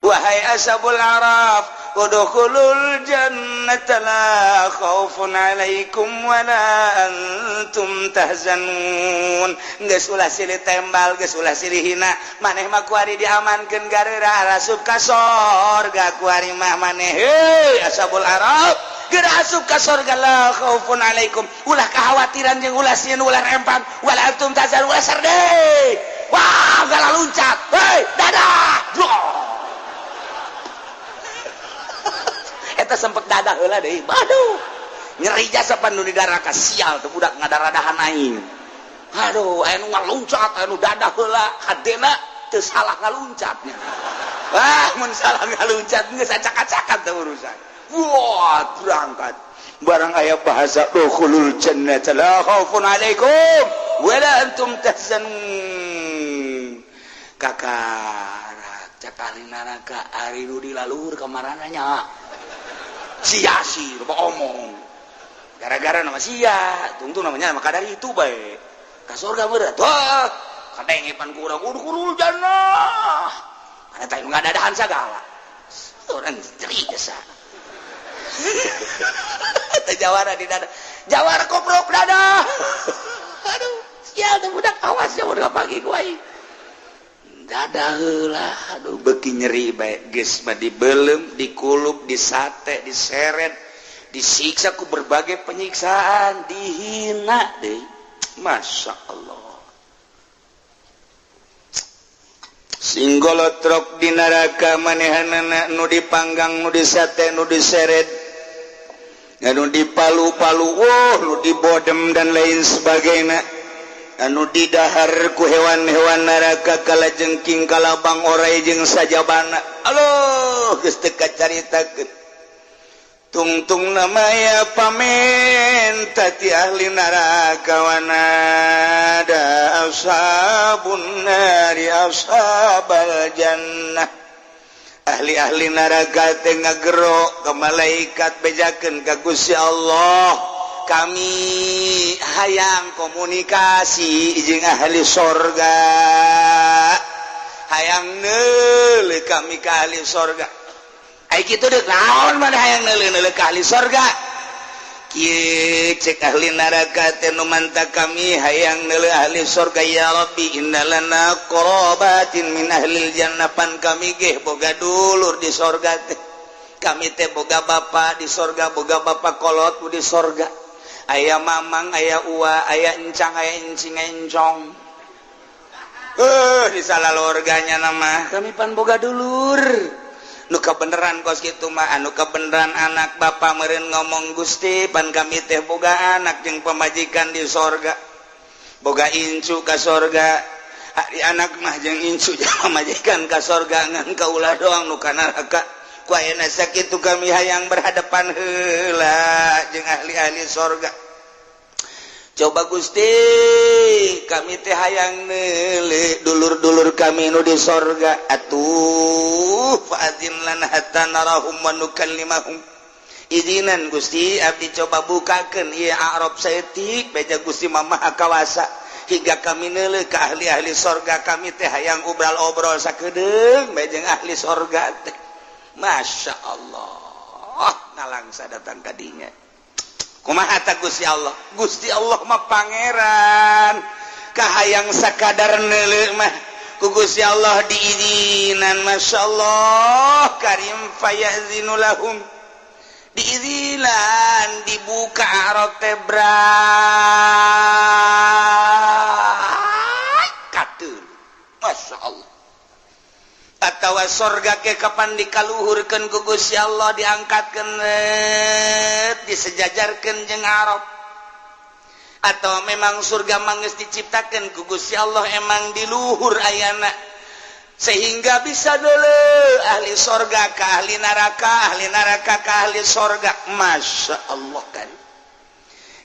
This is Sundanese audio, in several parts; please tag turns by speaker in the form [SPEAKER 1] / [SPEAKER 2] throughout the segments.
[SPEAKER 1] Wahai ashabul araf, udkhulul jannata la khaufun alaikum wala antum tahzanun. Geus ulah silih tembal, geus ulah silih hina. Maneh mah kuari diamankeun gareura asup ka sorga kuari mah maneh. Hei ashabul araf, geura asup ka sorga, la khaufun alaikum. Ulah kekhawatiran jeung ulah sieun, ulah rempang, wala antum tahzanun, ulah serdeh. Wah, galaluncat. Hei, dadah. Eta sempet dadah heula deui. Aduh, nyeri jasa pan nu di neraka, sial tuh budak ngadaradahan aing. Aduh, aya nu ngaluncat, aya nu dadah heula, hadena teu salah ngaluncatnya. Wah, mun salah ngaluncat geus acak-acakan teh urusan. Wah, berangkat. Barang aya bahasa dukhulul jannata la khaufun alaikum wala antum tahzanun. Kakarak cak ahli neraka, ari nu di laluhur kamarana nya. Sia sih lupa omong gara-gara nama sia tungtung namanya maka dari itu baik ka surga meureun wah kadenge pan ku urang udkhulul jannah kana teh nu ngadadahan sagala urang nyeri jasa teh jawara di dada, jawara koprok dada. Aduh, sial tuh budak, awas ya udah pagi ku aing dada heula. Aduh, beuki nyeri bae. Geus mah dibelem, dikulup, disate, diseret, disiksa ku berbagai penyiksaan, dihina deh. Masya Allah, singgolotrok di neraka manehanana, nu dipanggang, nu disate, nu diseret, nu dipalu-palu, wah, nu dibodem dan lain sebagainya, anu didahar ku hewan-hewan neraka, kala jengking, kalabang, orai jeung sajabana. Aduh, geus teu kacaritakeun. Tungtung namanya pamenta ti ahli neraka, wanada ashabun nari ashabal jannah. Ahli-ahli neraka teh ngagero ke malaikat, bejakeun ka Gusti Allah, kami hayang komunikasi jeung ahli sorga, hayang neuleuh kami ka ahli sorga. Ai kitu deuk naon mana hayang neuleuh-neuleuh ka ahli sorga? Kieu cek ahli neraka teh, nu manta kami hayang neuleuh ahli sorga, ya Rabbi, innalana qarabatin min ahlil jannah, pan kami ge boga dulur di sorga teh. Kami teh boga bapa di sorga, boga bapa kolot di sorga, aya mamang, aya ua, aya encang, aya encing, encong. Di salah lorganya nama kami pan boga dulur nu kebeneran kos kitu mah, anu kebeneran anak bapak meureun ngomong, Gusti, pan kami teh boga anak jeung pamajikan di sorga, boga incu ka sorga. Ari anak mah jeung incu jeung pamajikan ka sorga, ngan kaula doang nu ka neraka. Ku ayeuna sakitu kami hayang berhadapan heula jeung ahli-ahli sorga. Coba Gusti, kami teh hayang neuleuh dulur-dulur kami nu di sorga. Atuh fa'adzin lana hatta narahum wa nukallimahum. Izinan Gusti, abdi coba bukakeun ieu a'raf saeutik, beja Gusti mah Maha Kawasa, hingga kami neuleuh ka ahli-ahli sorga. Kami teh hayang obrol-obrol sakedeung bae jeung ahli sorga teh. Masya Allah, ngalangsa datang kadinya. Kumaha ta Gusti Allah? Gusti Allah mah pangeran, kahayang sakadar neuleuh mah ku Gusti Allah diizinan. Masya Allah karim, fayazinu lahum, diizinan, dibuka arab teh kateul. Masya Allah. Atawa sorga ke kapan dikaluhurkeun ku Gusti Allah, diangkatkeun, disejajarkeun jeung Arab, atau memang surga mah geus diciptakeun ku Gusti Allah emang di luhur ayana, sehingga bisa dulu ahli sorga ke ahli neraka, ahli neraka ke ahli sorga. Masya Allah kan,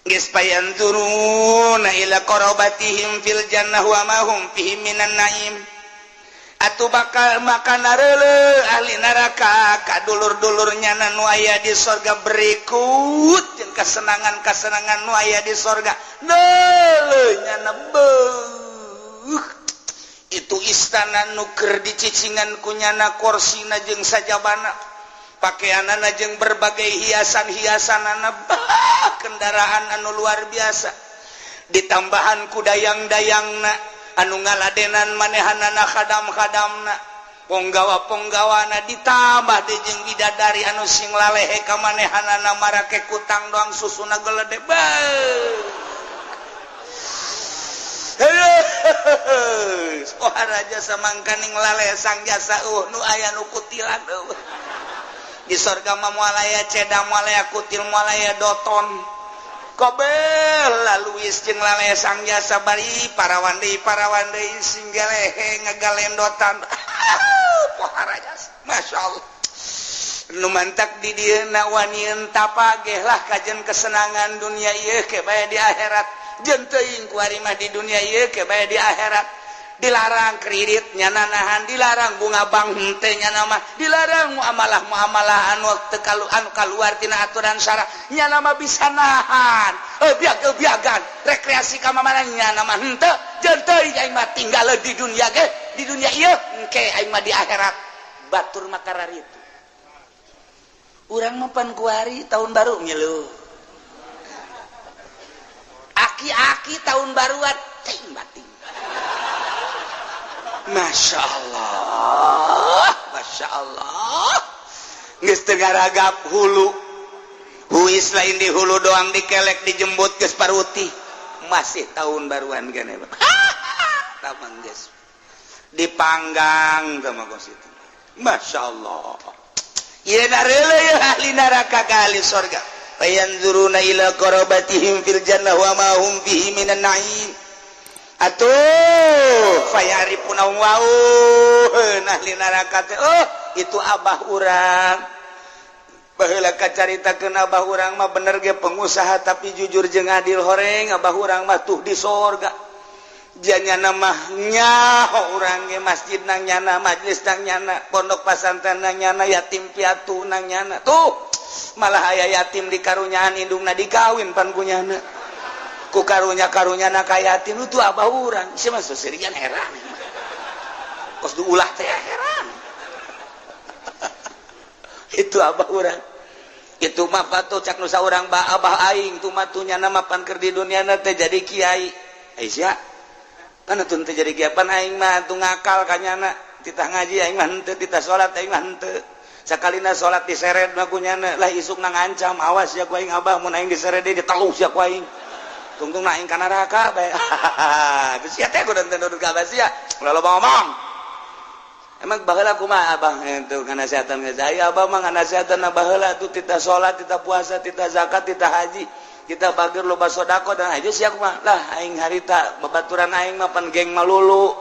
[SPEAKER 1] geus payanzuruna ila qarabatihim fil jannah wa ma hum fihi minan naim. Atuh bakal makan nareuleuh ahli neraka ka dulur-dulurnya nu aya di sorga, berikut jeung kesenangan-kesenangan nu aya di sorga. Neuleuh nyana, beuh. Itu istana nu keur dicicingan ku nyana, korsina jeung sajabana, pakaianana jeung berbagai hiasan-hiasanana, bah, kendaraan anu luar biasa, ditambahan ku dayang-dayangna anu ngaladenan manehanana, khadam-khadamna, ponggawa-ponggawana, ditambah deui jeung bidadari anu sing lalehe ka manehanana, marake kutang doang, susuna gelede. Bah, oh, raja samangkaning lalesang jasa nu aya nu kutilan eueuh. Di sorga mah moal aya ceda, moal aya kutil, moal aya doton, kabeh laluis jeung lalesang jasa, bari parawan deui, parawan deui, sing gelehe ngagalendotan. Pohara jasa, Masya Allah. Nu mantak di dieu wanieun tapageh lah kajen kesenangan dunia ieu ke bae di akhirat. Jeung teuing kuari mah di dunia ieu ke bae di akhirat. Dilarang kredit nyana nahan, dilarang bunga bank henteu nyana mah, dilarang muamalah muamalah anu teu kalu, anu kaluar tina aturan syara nyana mah bisa nahan. Biag biagan rekreasi ka mana nyana mah henteu. Jeung teuing aing mah tinggal di dunia ge, di dunia ieu engke aing mah di akhirat. Batur mah kararitu, urang mah pan kuari tahun baru ngilu, aki-aki tahun baruan ting bating. Masya Allah, Masya Allah. Geus teu ngaragap hulu huis, lain di hulu doang, dikelek, dijembut geus paruti, masih tahun baruan gene. Tamang geus dipanggang sama kos itu. Masya Allah. Ieu ya ahli neraka ka ahli sorga. Fayanzuruna ila qarabatihim fil jannah wa ma hum fihi minan na'im. Atuh fayarifuna wau ahli neraka teh, oh, itu abah urang. Baheula kacaritakeun abah urang mah bener ge pengusaha, tapi jujur jeung adil, horeng abah urang mah, tuh di sorga. Janyana mah nyaho urang ge, masjid nang nyana, majlis nang nyana, pondok pasantren nang nyana, yatim piatu nang nyana. Tuh malah aya yatim dikarunyaan indungna dikawin pan ku nyana, ku karunya karunyana ka yatim. Itu abah urang sia mah seserian, heran kos ulah teh, heran. Itu abah urang itu mah patuh cak nusa urang ba abah aing tuh mah tuh nyana mah pan keur di dunia teh jadi kiai. Aisyah kan atuh teh jadi kiai, pan aing mah tuh ngakal ka nyana, titah ngaji aing mah henteu, titah salat aing mah henteu. Sakalina salat diseret mah ku nyana lah, isuk nang ngancam, awas ya ku aing abah, mun aing diseret deui diteluh sia ku aing, tungtung aing ka neraka bae. Geus sia teh kudu teu nurut ka abah sia, ulah loba ngomong. Emang baheula kumaha abah itu nganasihatan ka saya? Abah mah nganasihatan baheula tuh titah salat, titah puasa, titah zakat, titah haji, kita bager loba sodako dan aja siap mah lah. Aing harita babaturan aing mah pan geng malulu,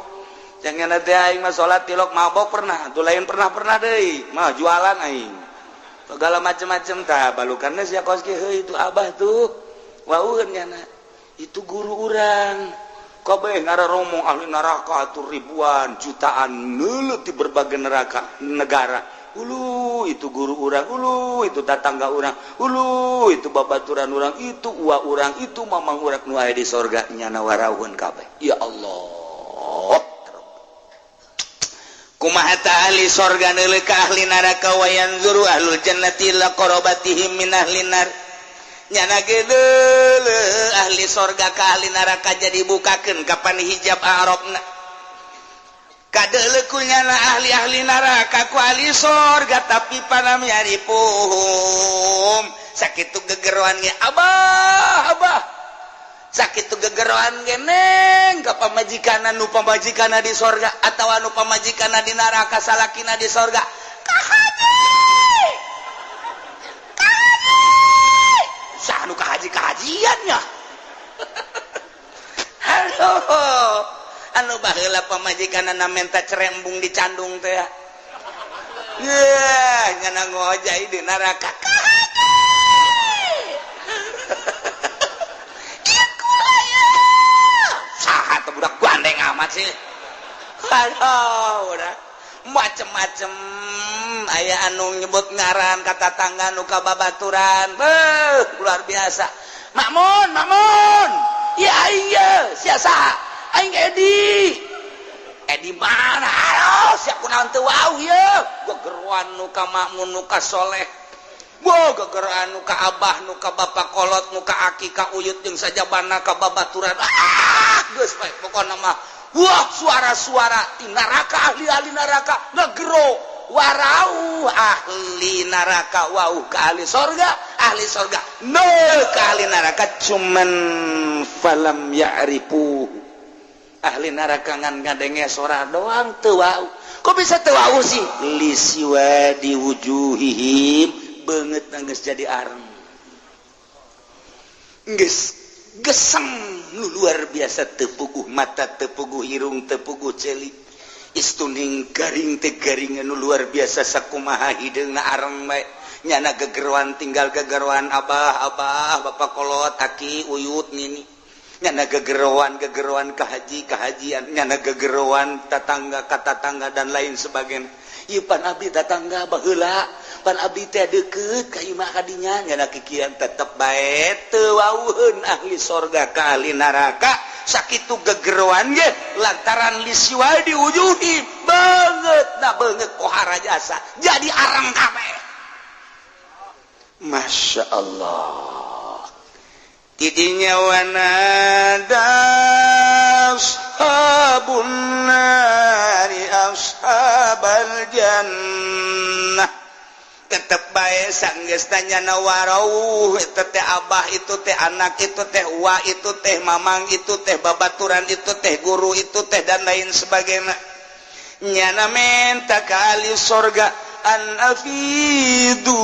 [SPEAKER 1] jangan nanti aing mah salat tilok mabok pernah tuh, lain pernah pernah deui mah, jualan aing segala macem-macem. Tah balukanna sia kos kieu, itu abah tuh waueun nyana, itu guru urang. Kabeh ngararomong ahli neraka tuh ribuan jutaan nulut di berbagai neraka negara. Ulu, itu guru urang, ulu, itu tetangga urang, ulu, itu babaturan urang, itu uwa urang, itu mamang urang nu aya di sorga nyana warawun kabeh. Ya Allah, kumaha ta ahli sorga neuleuh ka ahli neraka? Wa yanzuru ahlul jannati ila qarabatihim min ahli nar. Nyana ge ahli sorga ka ahli neraka, jadi bukakeun kapan hijab Arabna, kadelekunyana ahli-ahli neraka ku ahli sorga, tapi falam ya'rifuhum. Sakitu gegeroan ge abah, abah sakitu gegeroan ge neng ka pamajikanna, nu pamajikanna di sorga atau anu pamajikanna di neraka, salakina di sorga. Ka haji, ka haji, saha nu ka haji kahajiannya? Aduh, anu baheula pamajikanna menta cerembung dicandung teh ya, nyana ngojai di neraka. Ka haji. Ieu kula ya. Saha teh, budak gandeng amat sih? Aduh, udah macem-macem, aya anu nyebut ngaran kata tangga nu kababaturan. Beuh, luar biasa. Makmun, Makmun ya, aing ye sia saha? Aing Edi. Di mana? Aduh, siap kunaon teu wau ye. Gegeroan nu ka makmun, nu ka soleh. Wow, gegeroan nu ka abah, nu ka bapak kolot, nu ka aki, ka uyut jeung sajabana, ka babaturan. Ah, geus bae pokona mah. Wah, suara-suara di neraka, ahli-ahli neraka ngegero warau, ahli neraka wau ke ahli sorga, ahli sorga no ke ahli neraka. Cuman falam ya'rifu, ahli neraka ngan ngadenge sora doang, teu wau. Kok bisa teu wau sih? Lisiwadi wujuhihim, beungeut geus jadi areng, geus geseng nu luar biasa, teu puguh mata, teu puguh irung, teu puguh ceuli, istuning garing teh garing nu luar biasa. Sakumaha hideungna areng bae. Nyana gegeroan, tinggal gegeroan abah, abah, bapak kolot, aki, uyut, nini. Nyana gegeroan, gegeroan ke haji, kehajian. Nyana gegeroan tetangga ka tatangga dan lain sebagainya. Ieu pan abdi tetangga baheula, pan abdi teh deukeut ka imah kadinya. Nyana kikian tetep bae teu wauheun ahli sorga ka ahli neraka sakitu gegeroan ge, lantaran lisiwadi wujuhi, beungeut na beungeut pohara jasa jadi arang kabeh. Masya Allah, tidinya wanada ashabun nari ashabal jannah. Tetep bae sanggeus tanya warauh itu teh abah, itu teh anak, itu teh wa, itu teh mamang, itu teh babaturan, itu teh guru, itu teh dan lain sebagainya. Nyana menta ka ahli sorga, an afidu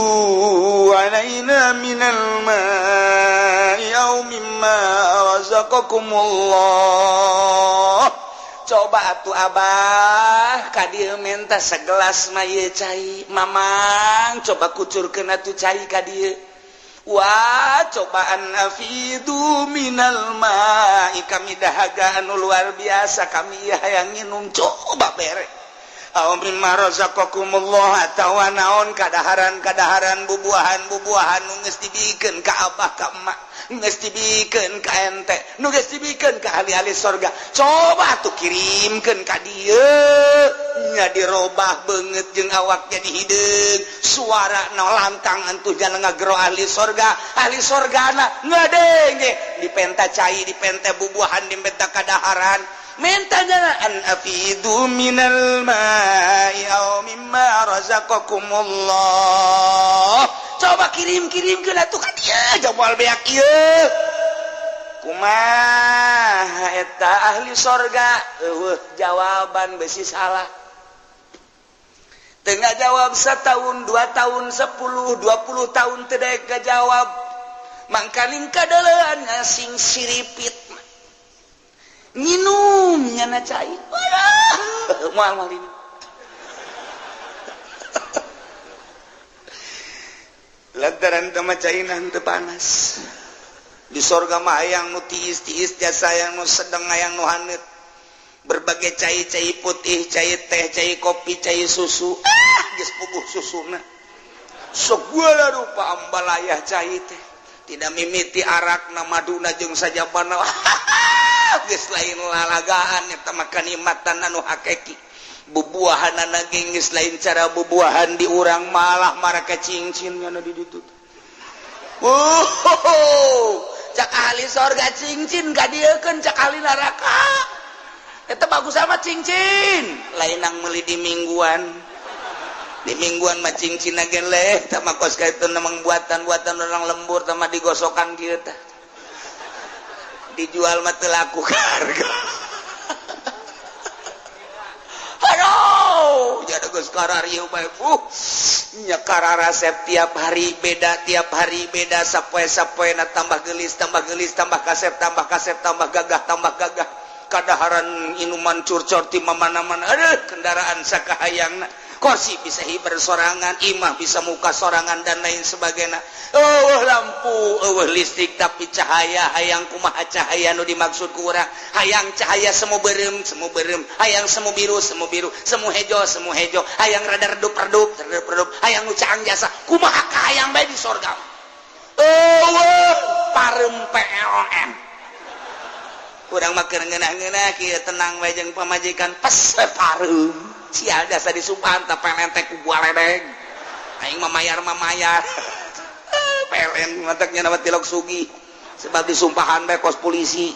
[SPEAKER 1] alaina minal ma'i aw mimma razaqakumullah. Coba atuh abah ka dieu menta segelas mah ieu cai. Mamang, coba kucurkeun atuh cai ka dieu. Wah, cobaan afidu minal ma'i, kami dahaga anu luar biasa, kami hayang nginum, coba bere. Aw mimma razaqakumullah, atawa naon kadaharan, kadaharan bubuahan, bubuahan nu geus dibikeun ka abah, ka emak, geus dibikeun ka ente, nu geus dibikeun ka ahli-ahli sorga, coba tuh kirimkeun ka dieu. Nya dirobah beungeut jeung awak jadi hideung, suara na lantang entuh jana ngagero ahli sorga. Ahli sorgana ngadenge dipenta cai, dipenta bubuahan, dipenta kadaharan. Mintanya an afidu minal ma'i aw mimma razaqakumullah, coba kirim-kirim ke atuh ka dieu, jabal beak ieu. Kumaha eta ahli sorga? Eueuh jawaban, besi salah. Tengah jawab setahun, 2 tahun, 10, 20 tahun tidak jawab. Mangkaning kadelean sing siripit nginum nyana cai. Moal moal ini lantaran tama cainan teu panas. Di sorga mah hayang nu tiis-tiis jasa, yang nu sedeng, hayang nu haneut, berbagai cai, cai putih, cai teh, cai kopi, cai susu. Ah, geus puguh susuna, segala rupa ambalayah cai teh, tidak mimiti arak na, maduna jeung sajabana. Geus lain lalagaan eta mah, kanikmatan anu hakiki. Bubuahan ge geus lain cara bubuahan di urang, malah marake cincin nya di ditu. Oh, cak ahli sorga cincin kadieukeun, cak ahli neraka eta bagus amat cincin. Lain nang meuli di mingguan, di mingguan mah cincin ge leh tah mah, kos ka itu memang buatan-buatan orang lembur tah mah, digosokan kieu tah, dijual mah teu laku harga. Aduh, jadi geus kararieu bae. Nya kararasep tiap hari beda, tiap hari beda, sapoe-sapoena tambah gelis, tambah gelis, tambah kasep, tambah kasep, tambah gagah, tambah gagah. Kadaharan inuman curcor ti mana-mana. Aduh, kendaraan sakahayangna, kursi bisa hiber sorangan, imah bisa muka sorangan dan lain sebagainya. Oh, lampu, oh, listrik, tapi cahaya hayang kumaha cahaya nu dimaksud ku urang? Hayang cahaya semu berem, semu berem. Hayang semu biru, semu biru, semu hejo, semu hejo. Hayang rada redup redup, redup redup. Hayang nu caang jasa, kumaha kahayang bae di sorga. Oh, parem PLN. Urang mah keur ngeunah-ngeunah kieu tenang we jeung pamajikan pas we pareum. Sial jasa disumpahan teh PLN teh ku galedeg. Aing mah mayar mah mayar. PLN mataknya nama tilok sugi. Sebab disumpahan bae kos polisi.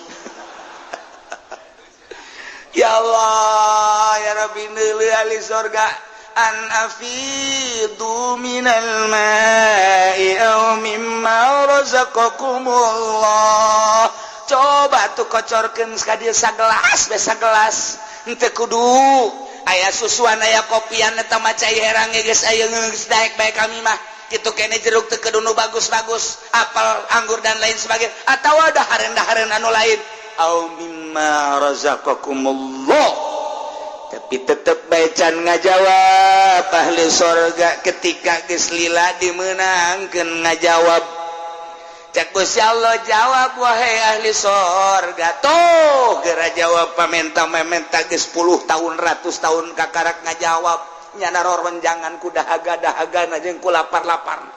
[SPEAKER 1] Ya Allah, ya Rabbi, neuleuh ahli sorga an afidu minal ma'i aw mimma razaqakumullah. Coba tuh kocorkeun ka dieu sagelas be, sagelas henteu kudu aya susuan, aya kopian, eta mah cai herang geus aya, geus daek bae kami mah. Kitu kene jeruk teu kudu nu bagus-bagus, apel, anggur, dan lain sebagainya, atau ada dahareun-dahareun anu lain. Aw mimma razaqakumullah, tapi tetep bae can ngajawab ahli sorga. Ketika geus lila dimenangkeun ngajawab, cek Gusti Allah, "Jawab wahai ahli sorga." Tuh geura jawab, pamenta mementa geus 10 tahun, ratus tahun kakarak ngajawab. Nyana roronjangan ku dahaga dahaga jeung ku lapar-lapar.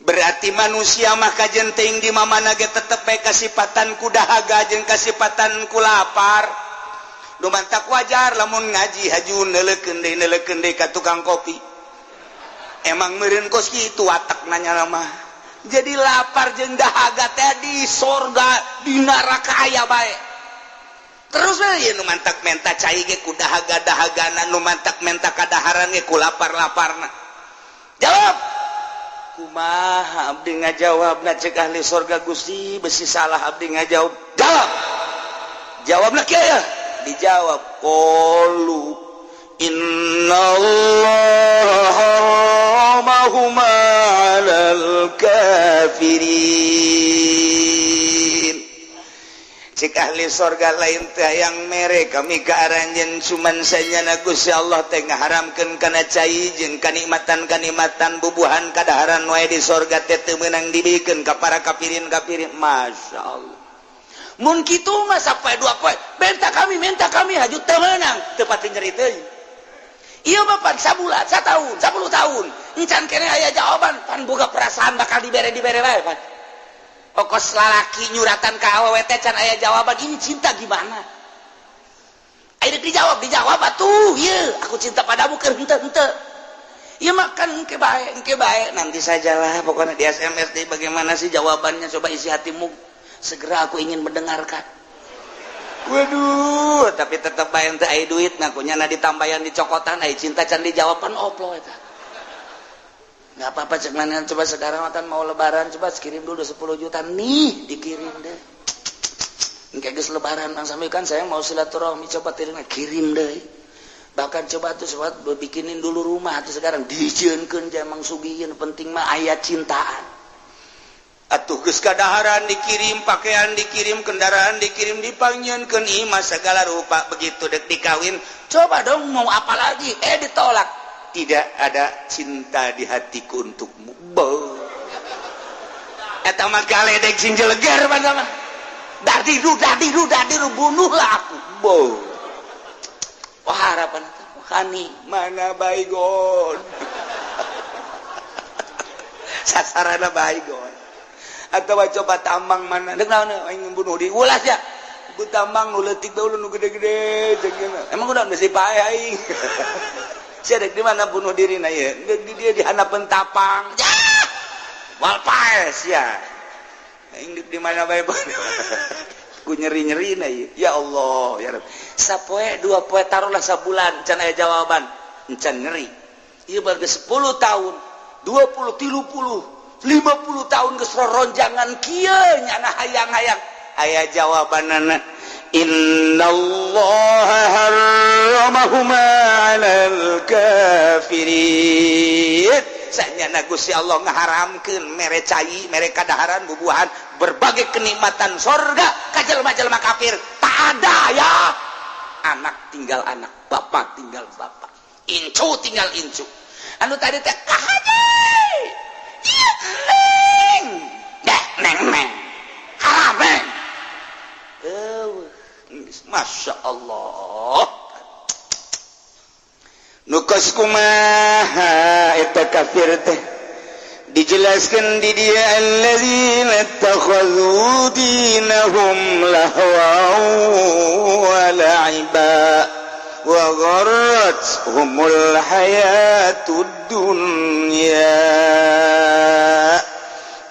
[SPEAKER 1] Berarti manusia mah kajen teuing di mamana ge tetep bae kasipatan ku dahaga jeung kasipatan ku lapar. Nu mantak wajar lamun ngaji haju neuleukeun deui, neuleukeun deui ka tukang kopi. Emang meureun kos kitu watak nanya mah. Jadi lapar jeung dahaga teh di sorga, di neraka aya bae terus we. Nu mantak menta cai ge ku dahaga dahagana, nu mantak menta kadaharan ge ku lapar-laparna. "Jawab." "Kumaha abdi ngajawabna?" cek ahli sorga. "Gusti, besi salah abdi ngajawab." "Jawab, jawabna kieu ya." Dijawab, qalu innallaha harramahuma 'alal kafirin. Cek ahli sorga, "Lain teh yang mere kami ke aranjeun, cuman sanyana Gusti Allah teh ngaharamkeun kana cai jeung kanikmatan-kanikmatan, bubuhan, kadaharan wae di sorga teh teu meunang dibikeun ka para kafirin-kafirin." Masya Allah, mun kitu mah sampai dua poe menta kami, menta kami haju teu meunang, teu pati nyeri teuing. Ieu mah pan sabulan, satahun, 10 tahun encan kene aya jawaban, pan boga perasaan bakal dibere, dibere wae. Pan okos lalaki nyuratan ka awewe teh can aya jawaban, ini cinta gimana? Ayo dijawab, dijawab atuh, ieu aku cinta padamu, keur henteu henteu. Ieu mah kan engke bae, engke bae, nanti sajalah pokoknya. Di SMS deh, "Bagaimana sih jawabannya? Coba isi hatimu, segera aku ingin mendengarkan." Waduh, tapi tetep bae teu aya duit ngakunya na ditambayan, dicokotan. Aya cinta can dijawaban, oplo eta. Nggak apa-apa, cek mana, coba sekarang kan mau lebaran, coba kirim dulu 10 juta nih, dikirim deh. Engke geus lebaran Bang Sambil kan saya mau silaturahmi, coba kirim, kirim deh. Bahkan coba tuh sobat bikinin dulu rumah tuh sekarang, dijieunkeun emang sugihin, penting mah aya cintaan. Atuh geus kadaharan dikirim, pakaian dikirim, kendaraan dikirim, dipanggieunkeun imah segala rupa. Begitu dek dikawin, "Coba dong, mau apa lagi?" Eh, ditolak. "Tidak ada cinta di hatiku untukmu." Bo, eta mah galedeg sing jeleger mah. Dadiru dadiru dadiru, bunuhlah aku. Bo, wah, harapan hani mana baygon, sasarana baygon atau coba tambang mana dek naon aing bunuh diri ulah ya. Ku tambang nu leutik bae, nu gede-gede. Emang udah besi pae aing sia, dek di mana bunuh diri na ieu? Dek di dia di handapeun tapang ya, wal paes ya. Aing dek di mana bae ku nyeri-nyeri na ieu. Ya Allah, ya Rabb, sapoe dua poe, taruhlah sabulan can aya jawaban, encan nyeri. Ieu baru 10 tahun, 20, 30, 50 tahun geus roronjangan kieu nyana hayang-hayang aya jawabanana, innallaha harramahuma 'alal kafirin. Sanyana Gusti Allah ngaharamkeun mere cai, mere kadaharan, bubuhan, berbagai kenikmatan sorga ka jelema-jelema kafir. Tak ada ya, anak tinggal anak, bapak tinggal bapak, incu tinggal incu. Anu tadi teh kahaji. Iya, neng deh, neng, neng haram, neng. Masya Allah, nukos kumaha eta kafir teh. Dijelaskan di dia, alladzina ittakhadhu dinahum lahwa wa la'iba wa gharrathumul hayatud dunya.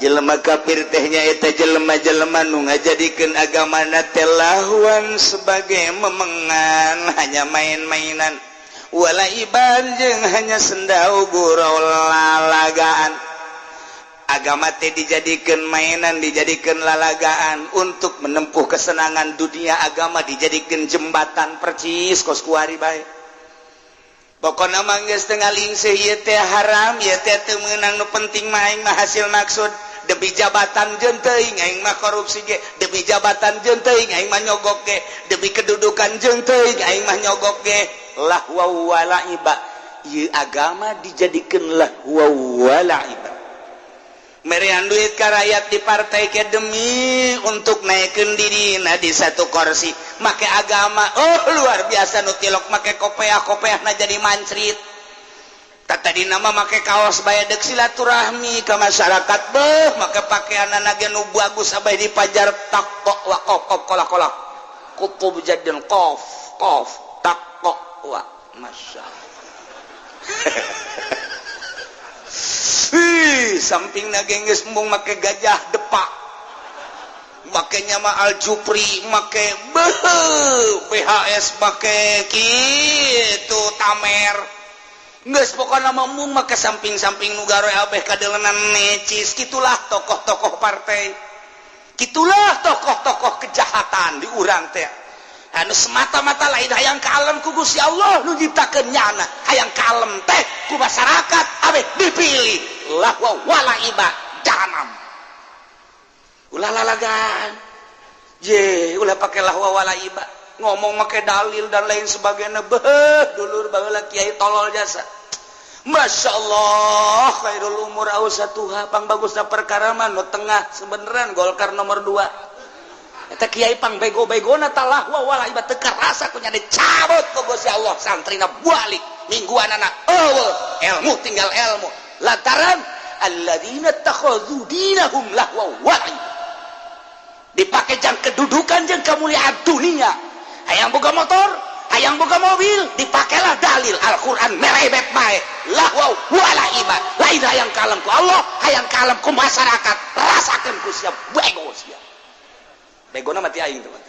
[SPEAKER 1] Jelema kafir teh nyaeta jelema-jelema nu ngajadikeun agamana teh lahwan, sebagai memengan, hanya main-mainan, wala'iban, jeung hanya sendau gurau, lalagaan. Agama teh dijadikan mainan, dijadikan lalagaan untuk menempuh kesenangan dunia. Agama dijadikan jembatan, percis kos kuari bae. Pokokna mah geus teu ngalingseuh, ieu teh haram, ieu teh teu meunang, nu penting mah aing mah hasil maksud. Demi jabatan jeung teuing aing mah korupsi ge, demi jabatan jeung teuing aing mah nyogok ge, demi kedudukan jeung teuing aing mah nyogok ge. Lahwa wala'iba. Ieu agama dijadikan lahwa wala'iba. Merian duit ka rakyat di partai ke demi untuk naikkan diri. Nah, di satu kursi make agama, oh, luar biasa. Nu tilok make kopeah, kopeah na jadi mancrit. Tadi nama make kaos bae dek silaturahmi ke masyarakat. Beuh, make pakaian anak nu bagus sampai dipajar tak kok wa kof kof kolak kolak kutub jadin kof kof tak kok wa. Masya Allah. Ih, samping geus embung make gajah depak, make nyama Al Jupri, make beuh PHS, make kitu tamer. Geus pokona mah embung make samping-samping nu garoe abeh kadelenan necis. Kitulah tokoh-tokoh partai, kitulah tokoh-tokoh kejahatan di urang teh, anu semata-mata lain hayang kalem ku Gusti Allah nu nyiptakeun nyana, hayang kalem teh ku masyarakat abeh dipilih. Lahwa wala iba, jahanam. Ulah lalagan je, ulah pakai lahwa wala iba, ngomong make dalil dan lain sebagainya. Beuh, dulur, baheula kiai tolol jasa. Masya Allah, khairul umur awsatuha, pang bagusna perkara mah nu tengah. Sebeneran Golkar nomor 2 eta kiai pang bego-begona. Lahwa wala iba teu karasa ku nya dicabut ku Gusti Allah. Santrina balik mingguan anak, oh, ilmu tinggal ilmu, lantaran alladzina takhadhu dinahum lahwa wa dipakai jang kedudukan jeung kemuliaan dunia. Hayang boga motor, hayang boga mobil, dipakailah dalil Al-Quran, merebet bae. Lahwa wala iba, lain hayang kalem ku Allah, hayang kalem ku masyarakat. Rasakeun ku siap bego, siap begona mati aing teman.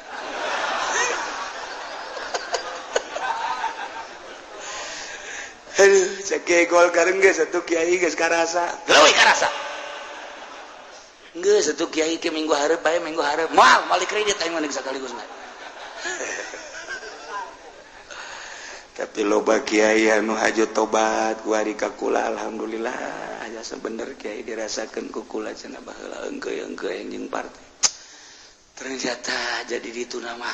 [SPEAKER 1] Aduh, cek kiai Golkar geus atuh, kiai geus karasa. Leuwih karasa. Geus atuh kiai ke minggu hareup bae, minggu hareup. Moal moal kredit aing mah sakaligus mah. Tapi loba kiai anu hajo tobat kuari ka kula, alhamdulillah. Aya sebener kiai dirasakeun ku kula cenah, baheula engkeu-engkeu jeung partai. Ternyata jadi ditu nama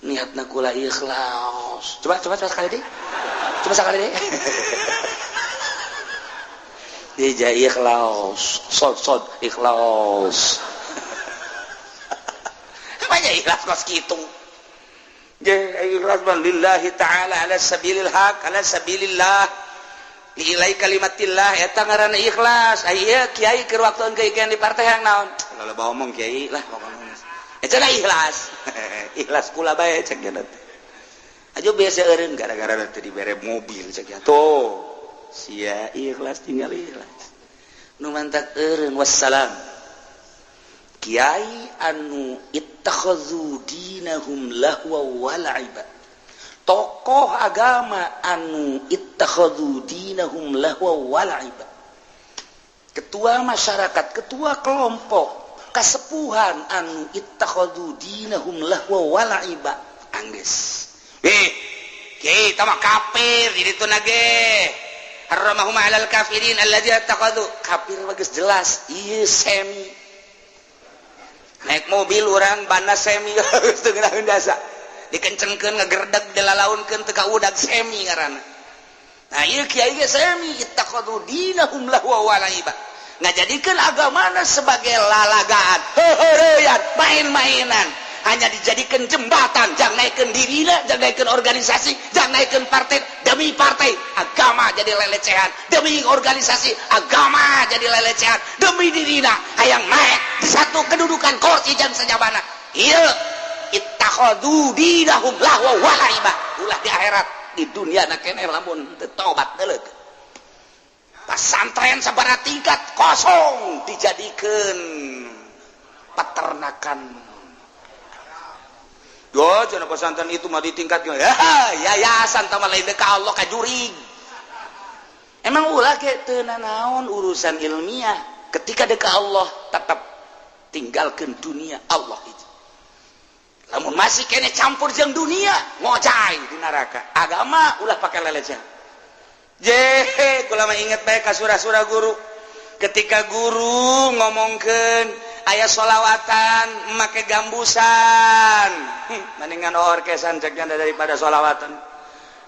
[SPEAKER 1] niatna kula ikhlas. Coba coba coba sekali deh. Coba sekali deh. Dia ikhlas, sod sod ikhlas. Apanya ikhlas kos kitu? Ikhlas mah lillahi ta'ala, ala sabilil haq, ala sabilillah, liilai kalimatillah, eta ngaranna ikhlas. Aya kiai keur waktu engke di partai yang naon? Loba omong kiai lah pokona. Eta ikhlas. Ikhlas kula bae cek nya teh. Aja biasa eureun gara-gara teh dibere mobil cek nya. Tuh. Sia ikhlas tinggal ikhlas. Nu mantak eureun wassalam. Kiai anu ittakhadhu dinahum lahwa wa la'iba. Tokoh agama anu ittakhadhu dinahum lahwa wa la'iba. Ketua masyarakat, ketua kelompok kasepuhan anu ittakhadhu dinahum lahwa wa la'iba. Anggeus. Eh, kiai tama kafir di ditu nage. Harramahum 'alal kafirin allazi ittakhadhu. Kafir bagus jelas, ieu semi. Naik mobil orang bana semi geus teu ngeunaheun jasa. Dikencengkeun ngegerdeg dilalaunkeun teu ka udag, semi ngaranna. Nah, ieu kiai ge semi, ittakhadhu dinahum lahwa wa la'iba. Ngajadikeun agamana sebagai lalagaan, heuheureyan, main-mainan, hanya dijadikan jembatan jang naikkeun dirina, jang naikkeun organisasi, jang naikkeun partai. Demi partai agama jadi lelecehan, demi organisasi agama jadi lelecehan, demi dirina hayang naik di satu kedudukan kursi jam sejabana. Iya, ittakhadhu dinahum lahwa wa laiba. Ulah di akhirat, di dunia na keneh lamun teu tobat deuleu. Pasantren sabaraha tingkat kosong dijadikan peternakan. Yo, cenah pesantren itu mah ditingkatkeun. Ya, yayasan tah mah lain ka Allah, ka jurig. Emang ulah ke teu nanaon urusan ilmiah. Ketika deka Allah tetap tinggalkan dunia, Allah itu. Lamun masih kene campur jeung dunia, ngocai di neraka. Agama ulah pakai lelecehan. Je, kula mah inget bae ka surah-surah guru. Ketika guru ngomongkeun aya solawatan make gambusan, mendingan orkesan ceknya daripada solawatan.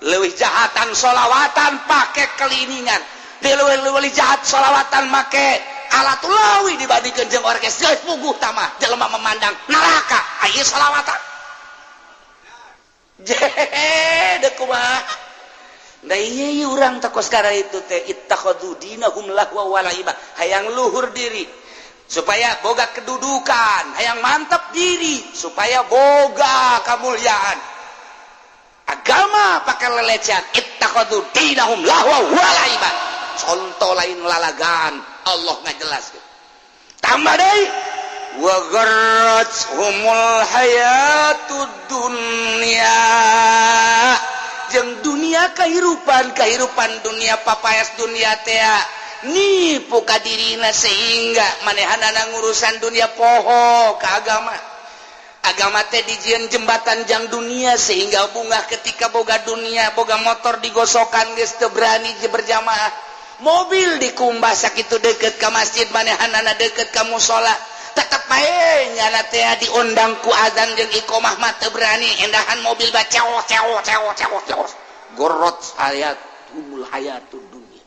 [SPEAKER 1] Leuwih jahatan solawatan pakai keliningan, leuwih jahat solawatan make alat lawi dibandingkan jeung orkes. Geus puguh tamah jelema memandang neraka aya solawatan. Je, deuk kumaha? Nah, iya, urang teh kos itu teh ittakhadhu dinahum lahwa wa laiba. Hayang luhur diri supaya boga kedudukan, hayang mantap diri supaya boga kemuliaan. Agama pakai lelecehan, ittakhadhu dinahum lahwa wa laiba. Contoh lain lalagan, Allah ngajelaskeun. Tambah deui, wa gharrathumul hayatud dunya, jeung dunia, kehidupan kehidupan dunia, papaes dunia teh nipu ka dirina sehingga manehanana ngurusan dunia poho ke agama. Agama teh dijieun jembatan jang dunia, sehingga bunga ketika boga dunia, boga motor digosokan geus teu berani berjamaah, mobil dikumbah sakitu deket ke masjid, manehanana deket ka musola tetep bae nyana teh diundang ku azan jeung iqomah mah teu berani, endahan mobil bae cewok cewok cewok cewok cewok. Gorot hayatumul hayatud dunya.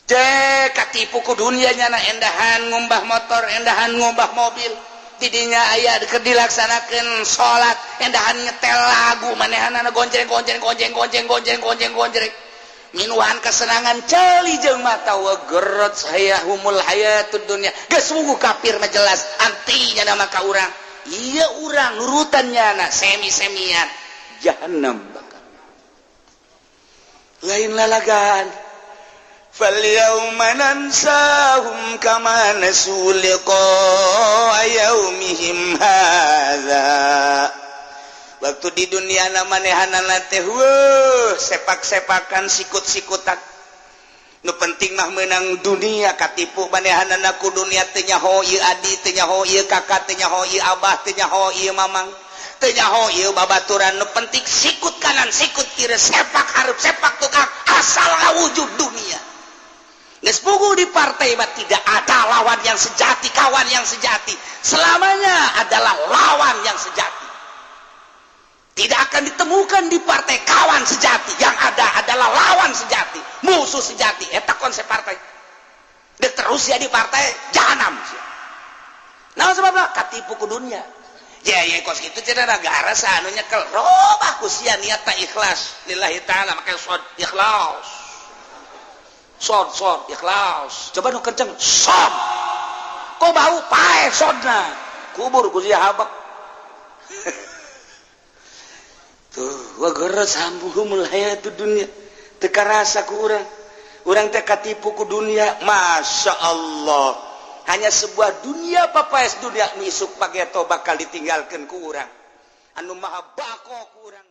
[SPEAKER 1] Cek katipu ku dunia nyana, endahan ngumbah motor, endahan ngumbah mobil, tidinya aya keur dilaksanakeun salat endahan nyetel lagu, manehanana gonjreng gonjreng gonjreng gonjreng gonjreng gonjreng gonjreng, minuhan kesenangan, celi jeung mata. Wa gerot hayahumul hayatud dunya. Geus sungguh kafir mah jelas antinya nama ka urang. Iya, urang nurutan nyana semi-semian, jahannam bakal. Lain lalagan. Falyauma nansahum kama nasu liqa'a yaumihim hadza. Waktu di dunia manehanana teh sepak-sepakan, sikut-sikutan, nu penting mah menang dunia. Katipu manehanana ku dunia, teu nyaho ieu adi, teu nyaho ieu kakak, teu nyaho ieu abah, teu nyaho ieu mamang, teu nyaho ieu babaturan. Nu penting sikut kanan, sikut kiri, sepak hareup, sepak tukang, asal ngawujud dunia. Geus puguh di partai mah tidak ada lawan yang sejati, kawan yang sejati selamanya adalah lawan yang sejati. Tidak akan ditemukan di partai kawan sejati, yang ada adalah lawan sejati, musuh sejati. Eta konsep partai. Dia terus ya di partai jahanam. Nah, sebabnya katipu ku dunia. Ya ya, kos kitu cenah negara anu nyekel robah ku sia niat tak ikhlas lillahi ta'ala, make sod ikhlas. Sod sod ikhlas. Coba nu kenceng sod. Kok bau paeh sodna. Kubur ku sia habak. Tuh, wa gharrathumul hayatud dunya. Teu karasa ku urang. Urang teh katipu ku dunia. Masya Allah. Hanya sebuah dunia, papaes dunia, nu isuk pageto bakal ditinggalkan ku urang. Anu maha bako ku urang.